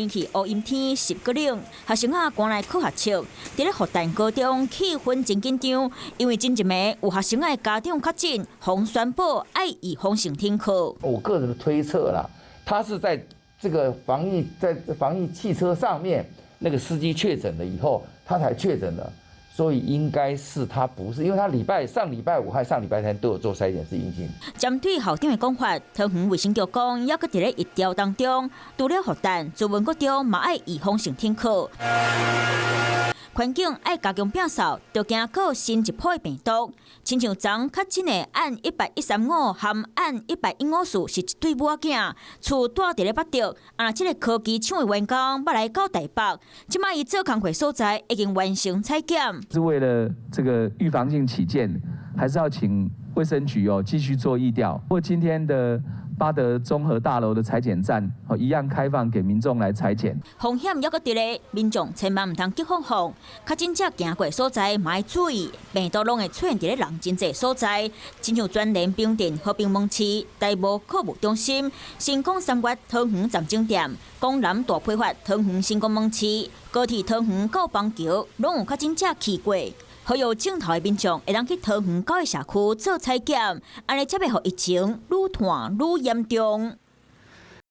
天氣烏陰天，濕閣冷，學生仔趕來考學測。佇咧復旦高中氣氛真緊張，因為前一暝有學生仔的家長確診，予宣布愛預防性停課。我個人的推測啦，他是在這個防疫在防疫汽車上面，那個司機確診了以後，他才確診的。所以應該是他不是，因為他禮拜上禮拜五還上禮拜三都有做篩檢是陰性。針對校長的講法，桃園衛生局講，猶閣佇咧疫調當中，除了復旦、慈文國中嘛愛預防性停課。環境愛加強摒掃，著驚閣有新一波的病毒。親像昨確診的案18135和案100154是一對母仔囝，厝蹛佇咧八德，啊，這个科技廠的員工欲來到台北，這擺伊做工課所在已經完成採檢。是為了這個預防性起見，還是要請衛生局哦繼續做疫調。不過今天的八德綜合大樓的採檢站，哦一樣開放給民眾來採檢。風險猶閣佇咧，民眾千萬毋通激放放，確診者行過所在嘛愛注意，病毒攏會出現佇咧人真濟所在，親像全聯冰鎮和平門市、大無客務中心、新港三越桃園站終點、江南大批發桃園新港門市、高鐵桃園到邦橋，攏有確診者去過。呼籲症頭的民眾會當去桃園九个社區做採檢，按呢才袂予疫情愈傳愈嚴重。